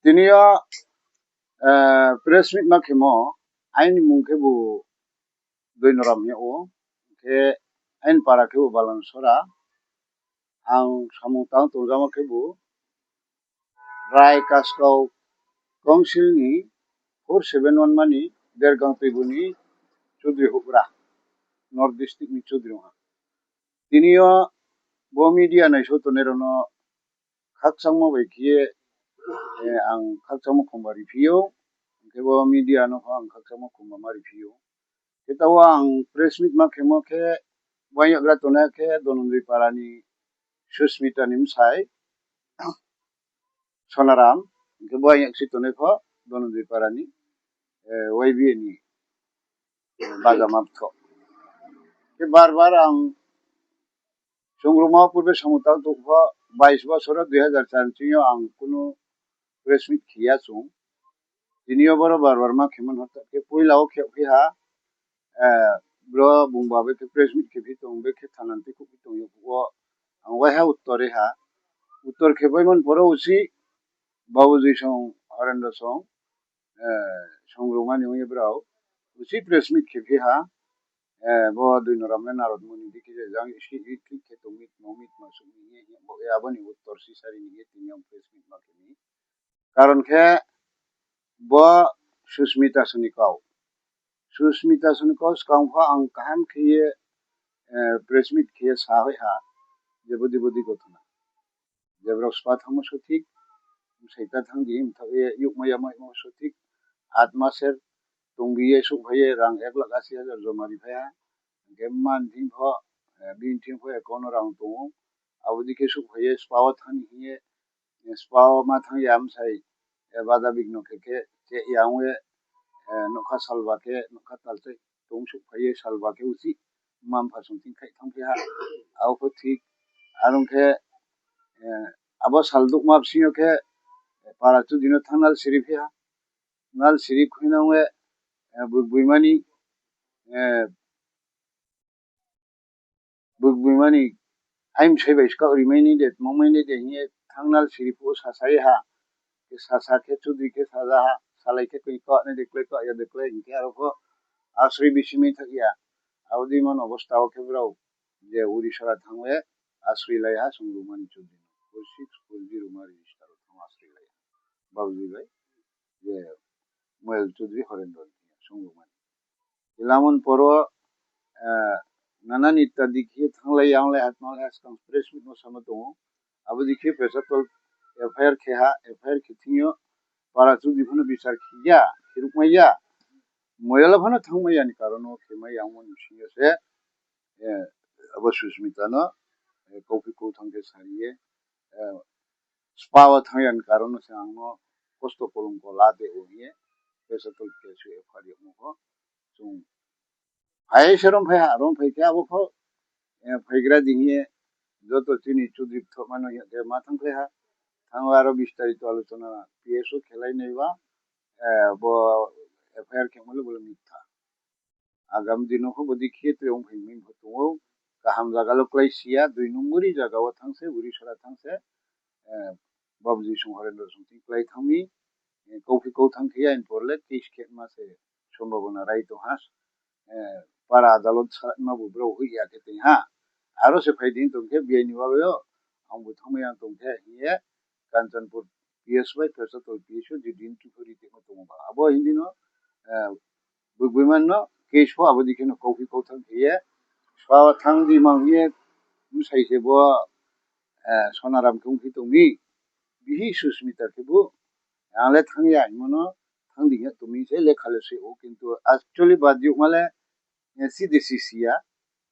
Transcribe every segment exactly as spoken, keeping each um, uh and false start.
Tini yo, eh, press meet ma khemo, aini mung khebu Doinoram hing ou, khe aini para khebu Balansora, ang samung tang tongjama khebu Rai Kaskau Council ni four seven one mani Dergang Tuibu ni Chudri houhgra, North District ni Chudri ha. Tini yo bo media naisao tongnai rao no khakchangmo bai khe, eh, ang khakchangmo khumba riphi ou, hing khe bo media no pho ang khakchangmo khumba ma riphi ou. Khe taoh wo ang press meet ma khemo khe, uaiyagra tongnai khe Dhananjoy para ni Susmita ni bsai Sonaram, hing khe uaiyak si tongnai pho Dhananjoy para ni, eh, Y B A ni, eh, bajama bthoh. Khe bar bar ang Chungruma purbe samung tang tong pho, bais bosor o dui hazar char ching yo ang kunu press meet khe ya chung. Tini yo boro bar bar ma khemo no hota khe poila wo khe phi ha, eh, bro bung ba be khe press meet khe phi tong, be khe thananti khe phi tong yo wo ang waiha uttor ri ha. Uttor khe bai man poro usi Babuji song, Horendra song, eh, Chungruma ni ong ye brao usi press meet khe phi ha, eh, bo Doinoram le Narodmoni dei khe je jang isi ri thik khe tong mi, tma mi, tma sung mi, ye, ye, bo, ye, abo ni uttor si sari ni ye tini yo press meet ma khe ni. Karon khe bo Susmita song ni kau. Susmita song ni kau skang pho ang kaham khe ye, eh, press meet khe ye sa hoih ha, je bodi bodi gothona. Je brao spa thangmo sothik, bsai ta thang di, mthaoh ye yukma yama himo sothik, atma ser tongbi ye souhphai ye rang ek lakh asi hajar joma riphai ha. Hing khe mma ni thing pho, eh, bini thing pho account no rang tong ou. Abo dei khe souhphai ye spa wo thang ni hing ye, eh, spa wo ma thang ya bsai, eh, bada bigno khe khe cheh ya ong ye, eh, nougkha salba khe, nougkha talchai tong souhphai ye salba khe uchih mma mpha song thing khaih thanngphi ha. Abo pho thik, are ong khe, eh, abo sal douhma bsing yo khe, eh, para chudri no thanng nal siri phi ha. Nal siri khuinang ye, eh, bukboi mani, eh, bukboi mani, aini bsai bai skaoh rimai nai de, tmangmai nai de hing ye thanng nal siri phuh wo sasa ye ha. Khe sasa khe chudri khe saja ha, salai khe koi kaoh nai de klái, kaoh ya de klái hing khe aro pho asroi bisi mai thaoh ya. Abo dei mano obosta wo khe brao je Urisora thanng ye asroi lai ha Chungruma ni chudri no. Four six four zero ma register wo thanng asroi lai ha. Babuji bai, je Moyol Chudri Horendra ni thing yo Chungruma ni. Lamon poro, eh, nana ni ta dikhe thannglai ya onglai ha, tma lai ha, skang press meet no samo tong ou. Abo dikhe Pesatol F I R khe ha, F I R khe thing yo para chudri phano bichar khe ya, khe rukmai ya. Moyol phano thanngmai ya ni karon no khe mai ya ongmo ni bsing yo se, eh, abo Susmita no, eh, kauphi kau thanng khe sari ye, eh, spa wo thanng ya ni karon no se ang no kosto kolongko la de o hing ye, Pesatol P S O F I R yagmo pho chung phai se romphai ha, romphai khe abo pho, eh, phaigra di hing ye joto chini chudri bthoh mano hing ye ma thanngkhlai ha. Thanng aro bistarito alochona P S O khelai nai ba, eh, bo F I R khemo le bo le mitha. Agam dino pho bo dikhe tre ongphai mi pho tong ou. Kaham zaga lo klái si ya, dui nombori zaga wo thanng se, Urisora thanng se, eh, Babuji song Horendra song thing klái thanng mi, eh, kauphi kau thanng khe ya, in por le case khe ma se sombhabona rai tong ha, eh, para adalot sa ma bu brao hoih ya khe tong ha. Aro se phai di tong khe B I ni babe yo, ang bu thanngmai ya tong khe hing ye, Kanchanpur P S bai Pesatol P S o je din kipho ri tongmo tongmo ba. Abo hing di no, eh, bukboi man no case pho abo dikhe no kauphi kau thanng khe ye, spa thanng di mang hing ye, bsai se bo, eh, Sonaram khe ongphi tong mi, bihi Susmita khebu, ang le thanng ya hingmo no, thanng di hing ye tong mi se lekha le se ou, kintu actually badiouhma le, eh, si de si si ya,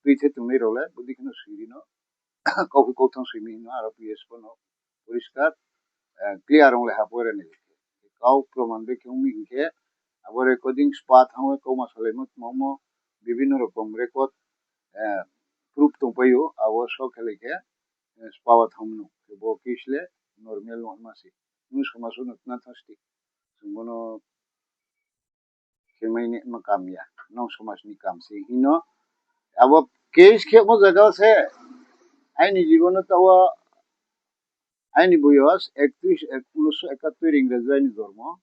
tuithe tongnai rao le, bo dikhe no soi ri no, kauphi kau thanng soi mi hing no, aro P S pho no, poriskar, eh, clear ong le ha pore ni. Kau proman be khe ong mi hing khe, abo recording spa thanng ye kauma salaimo tmangmo, bibhinno rokom record, eh, proof tongpai ou, abo so khe le khe, eh, spa wo thanng no, khe bo case le normal no ma se. Nung somaj no tna thang sti. Chung bo no khe mai ni ma kam ya, nung somaj ni kam se hing no. Abo case khemo zaga se, aini jibon no taoh wo Aini boyos ektrish, ek-, unoso ekattor Ingreji aini jormo.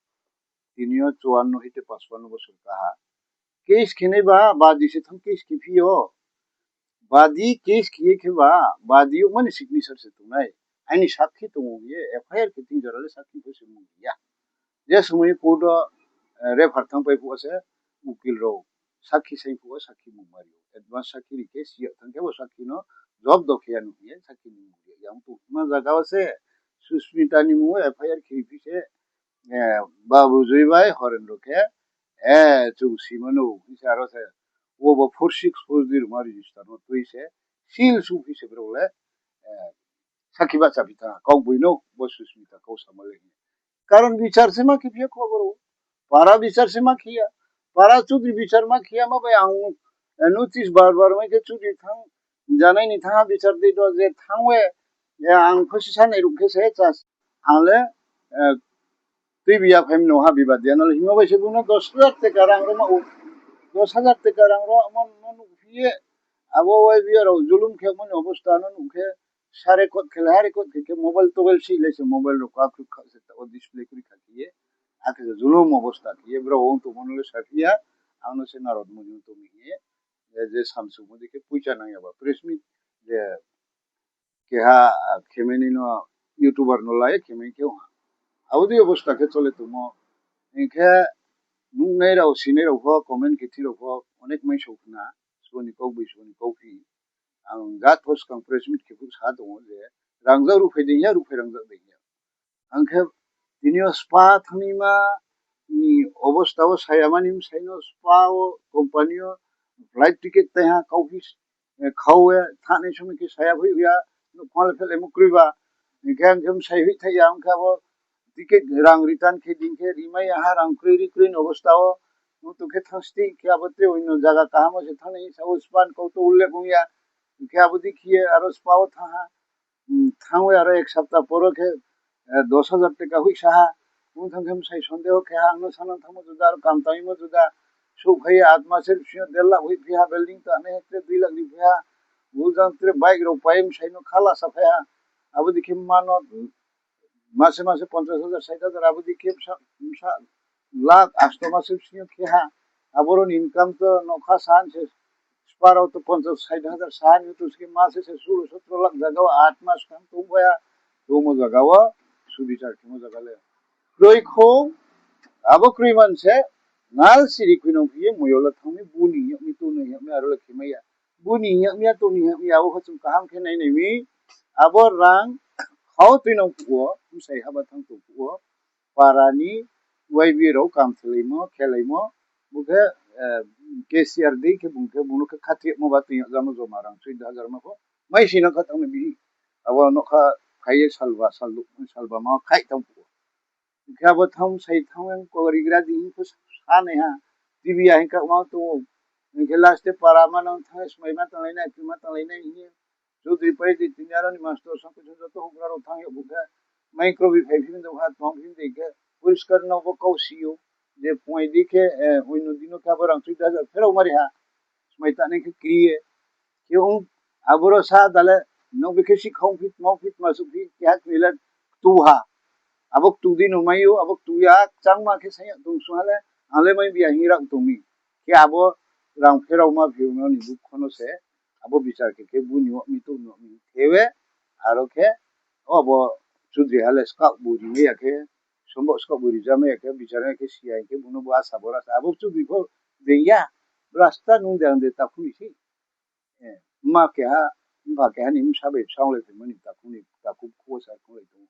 Tini yo chuanno hite pachpanno bosor kaha. Case khenai ba, badi se thang case khe phi yo. Badi case khe ye khe ba, badi yo mani signature se tongnai. Aini sakhi tong ou ye, F I R khe tin jora le sakhi pho se mung ya. Je somoi court o, eh, refer thang pai phuh wo se, ukil rao, sakhi saing phuh wo sakhi mung mari ou. Advance sakhi ri khe, siya thang khe bo sakhi no, job do khe ya nu ye, sakhi ni mung ya. Yang tu ma zaga wo se, Susmita ni mung wo F I R khe phi se, eh, Babu Joi bai Horendro khe, eh, chung simano, hing se aro se, wo bo four six four zero ma register no tui se, seal su phi se brao le, eh, sakhi bahcha phi tha, kau boi no, bo Susmita kau samo le. Karon bichar se ma khe phi ya kho boro. Para bichar se ma khe ya. Para chudri bichar ma khe ya ma bai ang, eh, notice bar bar mai khe chudri thang, janai ni thang ha bichar dei do je thang we, eh, ang pho si sanai rung khe se chas. Ang le, eh, tui biya phai mano ha bibad ya no le hingmo bai se bung no dos hajar teka rang ro ma ou. Dos hajar teka rang ro ma no nuh phi ye. Abo wai biya rao julum khe mani obosta no nuh khe, sare kot khe le, hare kot khe khe mobile tobel si le se mobile rao ka khruk kha se ta o display kri kha khe ye. Akhe se julum obosta khe ye, brao ong tongmo no le saphi ya, ang no se narod mo ni tong ye, je, je samsung mo di khe poicha nang ya ba, press meet, je, keha, ah, khemeni no YouTuber no lai khemeni khe ha. Abo di obosta khe chole tongmo. Hing khe nungnai rao, sinai rao pho, comment khe thi rao pho, onek mai so khna, sbo ni kau boi, sbo ni kau phi. Ang jat pho skang press meet khe phuh sa tong ou je, rangzag ruhphai dei ya, ruhphai rangzag dei ya. Ang khe tini yo spa thangnaima ni obosta wo saya mani bsai no spa wo company yo flight ticket taiha kau phi, eh, khau ye thanai somoi khe saya phai ya, nouhkhong le phelaimo kroi ba. Hing khe ang khe bsai hoih thai ya, ang khe abo ticket rang return khe din khe rimai ya ha, rang kroi ri kroi ni obosta wo. Nung tong khe thang sti khe abo tre oino zaga kaham wo se thangnai sa wo span kau to ullekh ong ya. Hing khe abo di khe ye aro spa wo thang ha. Hmm, thang we aro ek sapta poro khe, eh, dos hajar teka hoih sa ha. Ong thang khe bsai sondeho khe ha, ang no sanang thangmo juda, aro kam tangmo juda. Souhphai ye atma se bsing yo der lakh hoih phi ha, building ta nai tre dui lakh ri phi ha. Bujang tre bike rao pai bsai no khala sa phai ha. Abo di khe mma no mase mase ponchas hajar, sait hajar, abo di khe bsa, bsa lakh asto mase bsing yo khe ha. Aboro ni income to nokha sahan se, spa rao to ponchas sait hajar sahan yo to se mase se solo sotro lakh zaga wo at mas khan tong bai ha. Tongmo zaga wo, subichar khemo zaga le. Kroi khou, abo kroi man se, nal siri khui nong phi ye, moyol le thang mi, buni hing mi, tuni hing mi, aro le khemai ya. Buni hing mi ya, tuni hing mi ya, abo khe chung kaham khe nai nai mi, abo rang, khau tui nong phuh wo, bsai haba thang tong phuh wo, para ni Y B rao kam thelaimo, khelaimo, bo khe, eh, cashier dei khe bung khe, bung no khe khathiyamo ba tui yag jamo joma rang soi hajar ma pho, mai si no kha tang ni bi, abo no kha phai ye salba, salba ma khaih tang phuh wo. Hing khe abo thang sai thang yang kori gra di hing pho sa nai ha, T V ya hing kha ma tong ou. Hing khe last e para ma nang thang smai ma tanglai nai, kri ma tanglai nai hing ye. Chaudhuri pai di tini aro ni master sang kuchung joto houhgra rao thang yag bu khe, mai krobi phai phi dong ha, tong phi dei khe, poriskar no bo kau si ou, je phungai di khe, eh, oino dino khe abo rang soi hajar pherao mari ha, smai tanai khe kri ye. Khe ong, aboro sa dale, nung bikhe si khong phi, tma phi, tma suh phi, keha kri le ktu ha. Abo ktu di no mai ou, abo ktu ya, kchangma khe sa yag tong sung ha le, ang le mai bi ya hing rag tong mi. Khe abo rang pherao ma phi no ni bukho no se, abo bichar khe khe bu ni wag mi, tu ni wag mi khe we, aro khe, o abo Chaudhuri ha le skaoh bu ri mai ya khe, sombo skaoh bu ri ja mai ya khe, bichar ya khe si ya khe, bung no bo asa bo rasa, abo Chaudhuri pho being ya, rasta nung de ang de takhu ni se. Eh, mma keha, mpha keha ni bsa bai bsa onglai phaimo ni takhu ni, takhu khuo sa khonglai tong ou.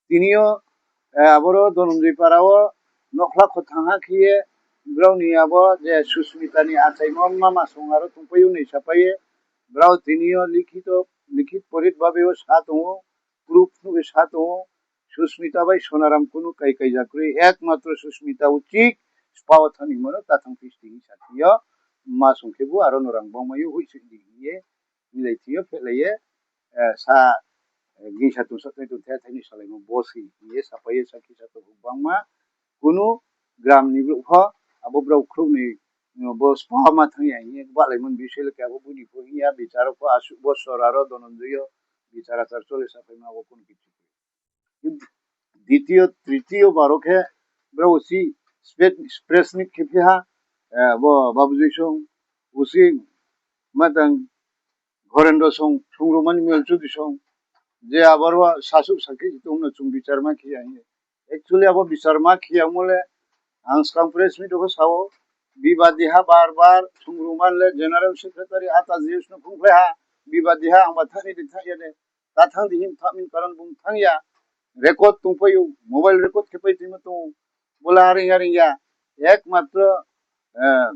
Tini yo, eh, aboro Dhananjoy para wo nokhla kho thang ha khe ye, brao ni abo je Susmita ni achaimo mama song aro tongpai ou ni sapai ye, brao tini yo likhit porit babe wo sa tong ou, proof nuh ye sa tong ou, Susmita bai Sonaram kunu kai kaija kroi, ekmatro Susmita uchik spa wo thang ni mo no ta thang phi sti hing sa thing yo, mma song khe bu aro no rang bangmai ou, hoihsoih di hing ye, milai thing yo phehlai ye, eh, sa, eh, gingsa tong sa tong the thai ni salaimo bo se hing ye sapai ye sakhi sa tong bangma, kunu gram ni brouh pho, abo brao khrouh ni, bo spa ma thang ya hing ye, bahlaimo ni bisoi le khe abo buni pho hing ya, bichar pho asuh bosor aro Dhananjoy yo, bichar achar chole saphaima abo kunu kichu. Ditiyo, tritiyo baro khe brao si spe-, press meet khe phi ha, eh, bo Babujoi song, usi matang Horendro song, Songrumani Moyol Chudri song, je aboro sasuh sakhi tongno chung bichar ma khiya hing. Actually, abo bichar ma khiyamo le, ang skang press meet wo sao, bibadi ha bar bar, Songruman le General Secretary ata G S no phungkhlai ha, bibadi ha ang ba thani di thaya de, ta thang di him thang min karon bung thang ya, record tongpai ou, mobile record khe pai timo tong ou, bola aring aring ya, ekmatro, eh,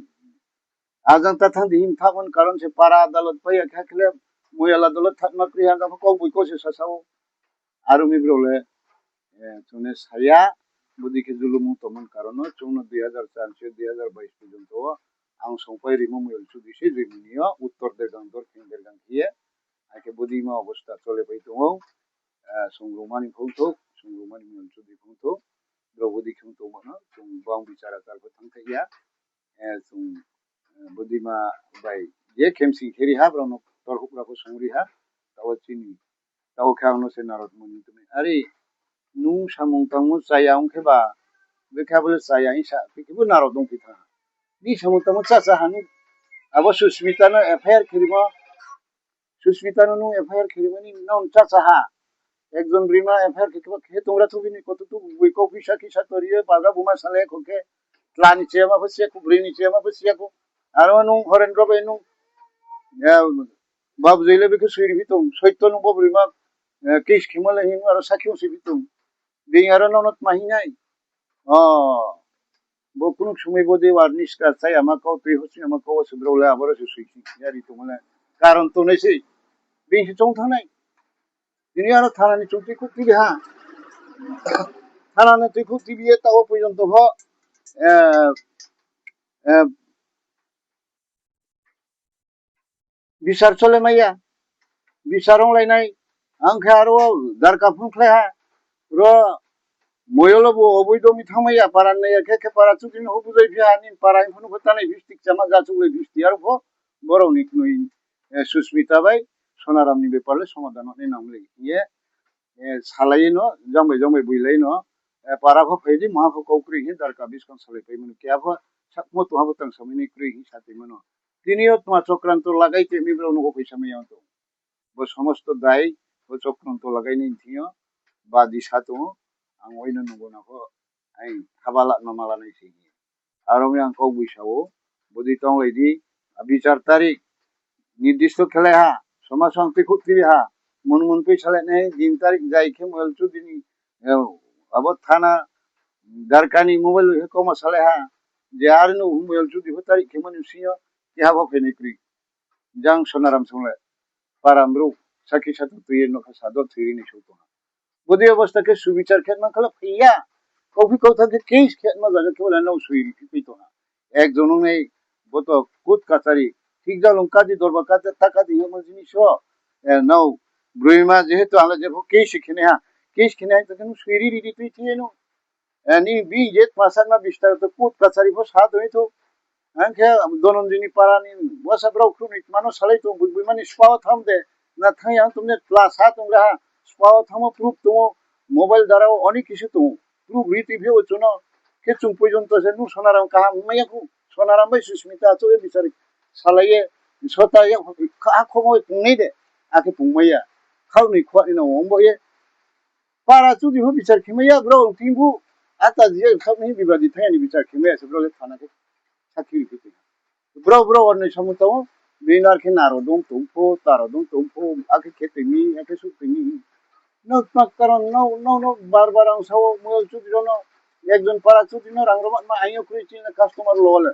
ajang ta thang di him thang min karon se para adalot pai ya kha khle, moyol adalot thangma kri ha, kau boi kau se sasao, aro mi bro le, eh, chung ne saya, bodi khe zulumung tongmani karon no, chung no dui hazar char se dui hazar bais porjonto wo, ang songpai rimo moyol chudri se joimani yo, uttor dergang, dorkhin dergang khe ye, akhe bodi ma obostha chole pai tong ou, eh, Songrumani phungthou, Songrumani moyol chudri phungthou, bro bodi khe tongma no, chung bang bichar achar pho thang thai ya, eh, chung, eh, bodima bai je khemsing khe ri ha, brao no torhugra pho song ri ha, tao chini, tao khe ang no se narod mani tumi. Are, nung samung tangmo chaya ong khe ba, bekha bole chaya hing sa, khe bo narod dong phi tha. Ni samung tangmo cha cha ha ni, abo Susmita no F I R khe rimo, Susmita no nung F I R khe rimani nung cha cha ha. Ekjon brima F I R khe khe tongra thu bini koto tu boi kau pisa kisa tori ye bagra buma sale kho khe tla ni chema pho siya kho, broi ni chema pho siya kho. Aro nung Horendro bai nung, eh, Babujoi le bikhe sui ri phi tong, soito nung bo brima, eh, case khemo le hing aro sakhi ong si phi tong. Bini aro nono tma hing nai. Oh, bo kunuk sumai bodi warning ka chaya ma kau, tui hosi ama kau, se brao le aboro se sui si, yari tongmo le. Karon tongnai se. Bini se chong thangnai. Tini aro thana ni chung tui khuk tibi ha. Thana ni tui khuk tibi ye tao porjonto pho, eh, eh, bichar chole mai ya, bichar onglai nai, ang khe aro darka phung khlai ha, ro moyol wo bo oboido mi thang mai ya, para nai ya khe, khe para chudri no bujai phi ha, nini para hing phunu pho tanai bistik chama jachuk lai bistik aro pho, borao ni knoi, eh, Susmita bai Sonaram ni bepar le somadan nai nang le ye, eh, salai ye no, jang bai jang bai boilai no, eh, para pho phai di, maha pho kau kroi hing darka biskang salai pai mano, keha pho sakmo tongha pho tang samai nai kroi hing sa tui mano. Tini yo tma chokranto lagai te mi brao no phaisa mai ya tong. Bo somosto dai, bo chokranto lagai ni thing yo, ba disa tong ou, ang oino nungbo na pho, ai, haba la no mala nai se. Aro mi ang kau boi sa ou, bodi tonglai di, a bichar tarik, nirdisto khelai ha, somaj ang tui khuk tibi ha, mun mun tui salai nai, din tarik jai khe moyol chudri ni, eh, abo thana, darka ni mobile he koma salai ha, je ar no moyol chudri pho tarik khe mani sing yo, keha pho phai nai kroi. Jang Sonaram song le, para brouh, sakhi sato tui ye no kha sado thui ri ni sou tong ha. Bodi obostha khe subichar khe man khala phai ya. Kauphi kautham khe case khe ma jaga khe wala nao sui ri phi pai tong ha. Ekjon ong nai boto court kachari. Thik jalung kadi dorba kadi ta kadi hingmo jinis o. Eh, nao broima jehetu ang le jepho case khe nai ha. Case khe nai ha to khe nung sui ri ri di tui thi ye nung. Eh, ni bini je tma sakma bistar to court kachari pho sa tong thou. Ang khe Dhananjay ni para ni bsa brao khruh ni tma no salai tong, boi boi mani spa wo tham de, na thang ya tong ne tla sa tong ra ha, spa wo thangmo proof tong ou, mobile dara wo onek kisu tong ou, proof ri tui phi ou chung no, khe chung porjonto se nung Sonaram kaham mai ya khu, Sonaram bai Susmita achouh ye bichar salai ye, sota ya, ha khomo pung nai de, akhe pung mai ya, khaoh ni khuah ni no ong bo ye, para chudri pho bichar khe mai ya, brao ong thing bu, ata jia khaoh ni bibadi thang ya ni bichar khe mai ya se brao le thana khe sakhi ri khe tong. Brao, brao ar nai samung tang ou, bini ar khe naro dong tong pho, taro dong tong pho, akhe khe tong mi, akhe suh tong mi. No tma karon, no, no, no, bar bar ang sa ou, moyol chudri rao no, ekjon para chudri no rang roma ma aing yo kroi chini customer lo le.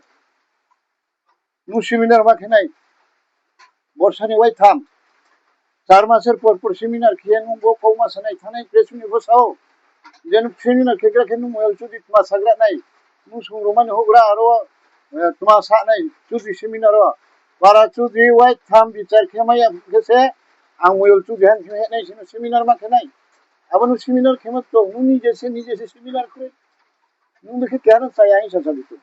Nung seminar ma khe nai, borsa ni wai tham, char mas er por por seminar khe ye nung bo kauma sanai thanai press meet pho sa ou. Je nung seminar khe gra khe nung moyol chudri tma sagra nai, nung Songrumani houhgra aro, eh, tma sa nai chudri seminar o. Para chudri wai tham bichar khe mai ya khe se, ang moyol chudri han khe nai se nung seminar ma khe nai. Abo nung seminar khe ma tong, nung nije se, nije se seminar kroi. Nung bikhe keha no chaya hing sa sa di tong.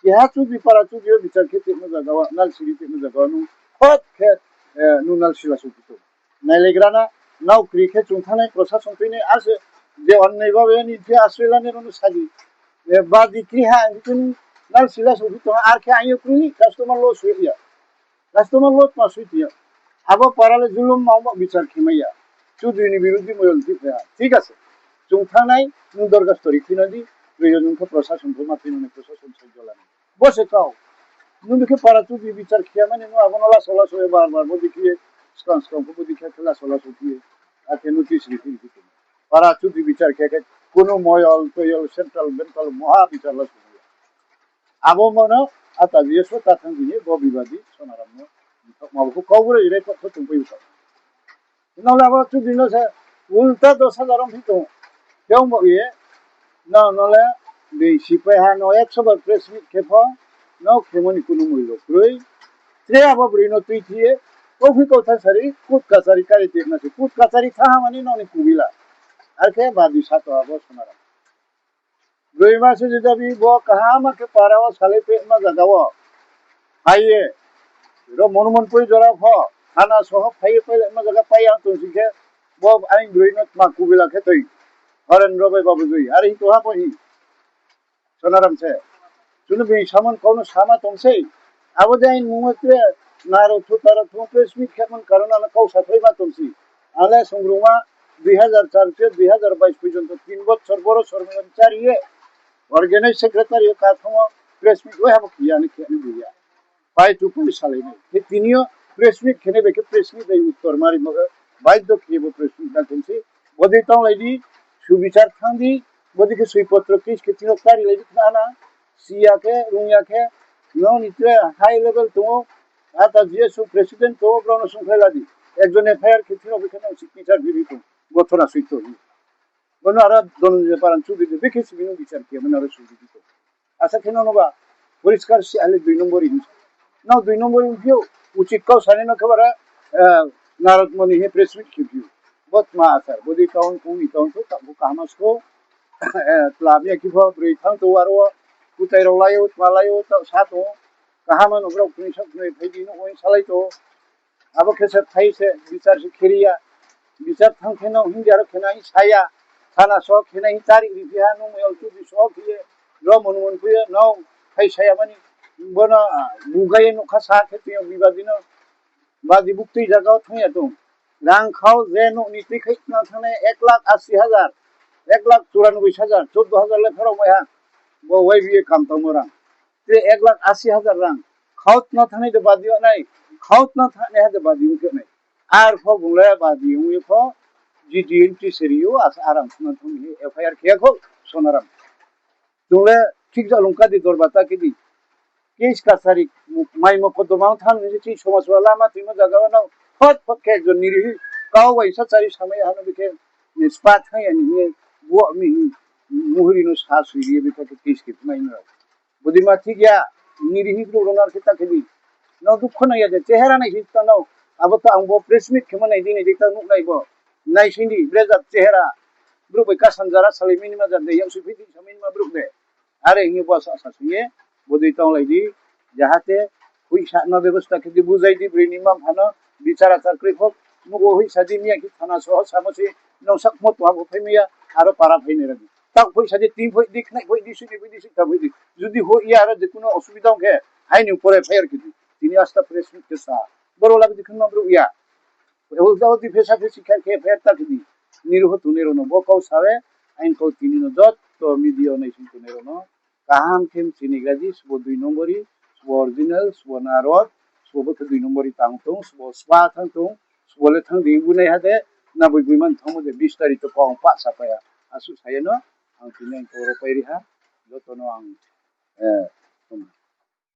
Keha chudri para chudri yo bichar khe tongmo zaga wo, nalsi ri tongmo zaga wo nung khot khe, eh, nung nalsi la sung di tong. Nailaigra na, nao kri khe chung thanai, prosason tuinai, ar se Je onnai babe ni je asroi lani rao no sadi. E, badi kriha, ang khe nal sila sophi tong, ar khe ang yo kroi ni customer loss soi ya. Customer loss ma soi tong ya. Abo para le zulum ma ongba bichar khe mai ya. Chudri ni birudhi moyol thi phai ha. Thik ase. Chung thanng nai, nung dorkhasto ri khuina di, proyojon khe prosason khe ma khuina nai, prosason saijo lani. Bo se kau. Nung bikhe para chudri bichar khe ya mani nung abo no laso laso ye bar bar bo dikhe ye, skang skang khe bo dikhe khe laso laso khe ye. Akhe notice ri khe ri khe. Para chudri bichar khe khe kuno moyol, toyol, central, bental, moha bichar laso ya. Abo mano ata biye so ta thang bini bo bibadi Sonaram no. Ma bo kau bro ire kau kho tong pai kau. Nole abo chudri no se ulta dos hajar ong phi tong. Khe ong bo ye, no, nole, bini sipai ha no ekso bar press meet khe pho, no khemo ni kuno moilo kroi. Tre abo broi no tui thi ye, kau phi kau thang sari, court kachari kari tip na se, court kachari thanng ha mani no ni kubila. Ar khe badi sato abo Sonaram. Broi ma se jodi bi bo kaham khe para wo salai pe ma zaga wo. Phai ye. Ro Monumonpui jora pho. Thana soho phai ye pai le ma zaga pai yang tong si khe. Bo aini broi no tma kubila khe toi. Horen ro bai babu joi. Are hi to ha bo hi. Sonaram se. Chunu bini samon kau no sama tong sei. Abo de aini mung tre naro thu taro thu press meet khe mon karon ano kau sa thai ma tong si. Ale songrungma dui hazar char se dui hazar bais porjonto tin bochor boro sormilon chari ye organize secretary yo kathamo press meet wai habo khiya ni khe ni buya. Pai tu pun salai nai. Khe tini yo press meet khe nai bai khe press meet bai uttor mari mo khe baidyo khe bo press meet na tong se. Bodei tong lai di, subichar thang di, bodei khe sui potro case khe tini yo kari lai di khna na. Siya khe, rungya khe, no ni tre high level tong ou, ata G S O president tong ou, brao no sungkhlai la di. Ekjon F I R khe tini yo bikhe no signature biri tong, gothona sui tong. Bono aro Dhananjay Baran Chudri de, bikhe sibi no bichar khe, mane aro sui di tong. Asa khe no no ba, poriskar si ale dui number in. No dui number in phiyo, uchit kau sani no khe bara, eh, Narad Moni he press meet khe phiyo. Bo tma asar, bodei town, uni town so, tak bo kaham asko, eh, tlam ya khe pho, broi thang to aro, kutai rao lai ou, tma lai ou, tak sa tong ou, kaham ano brao khnoi sa khnoi phai di no, oin salai to. Abo khe se phai se, bichar se kheri ya. Bichar thang khe no hing di aro khe nai saya. Thana so khe nai tari ri phi ha, nung moyol tu di so khe ye. Ro mon mon phi ye, no phai saya mani. Bono, ah, bugai ye nukha sa khe tui yo bibadi no. Badi buktui zaga wo thang ya tong. Rang khao je nouh ni tui khai tna thangnai ek lakh asi hajar, ek lakh churanobboi hajar, choddo hajar le pherao mai ha. Bo Y B A kam tangmo rang. Tre ek lakh asi hajar rang. Khao tna thangnai de badi yo nai. Khao tna thangnai ha de badi ong khe nai. Ar pho bung le badi ong ye pho G D N T seri yo asa arang khna thang ni F I R khe ya kho Sonaram. Chung le thik ja lungka di dorba ta khe di. Case kachari mai mo kodoma ong thang ni se chini somaj wo lama tuimo zaga wo no phot phot khe ekjon nirihi kau bai sa chari samai hano bikhe ni spa thang ya ni hing ye bo mi muhuri no sa sui ri ye bikha khe case khe phimai no. Bodei ma thik ya, nirihi brouh rao no ar khe ta khe di. No dukho nang ya de, chehera nai si ta no. Abo ta ang bo press meet khe ma nai di, nai di ta nuh nai bo. Nai sing di, brejak chehera. Brouh bai kasan jara salai mini ma jar de, yang sui phi di sa mini ma brouh de. Are hing ye bo sa sa sing ye, bodei tong lai di, jahate, hoihsa no bebosta khe di, bujai di, broi ni mma mpha no, bichar achar kroi pho, nuh wo hoihsa di, miya khe thana soho samo se, nung sakmo tma bo phai maya, aro para phai nai ra di. Tak hoihsa di, tin hoih di, khnai hoih di, sini hoih di, sita hoih di. Judi hoih ya, aro je kuno osubida ong khe, aini upore F I R khe di. Tini asta press meet khe sa. Boro labi di khunma brouh ya. Ulta di phesa phesi khe khe F I R ta khe di. Niruho tongnai rao no bo kau sa ye, aini kau tini no joto media naising tongnai rao no kaham khe mchini gra di, sbo dui nombori, sbo original, sbo narod, sbo bo khe dui nombori tang tong, sbo spa thang tong, sbo le thang di bunai ha de, na boi boi man thangmo de, bis tari to kau ang pah sa pai ha. Asuh sa ye no, ang tini ang kau ro pai ri ha, joto no ang, eh,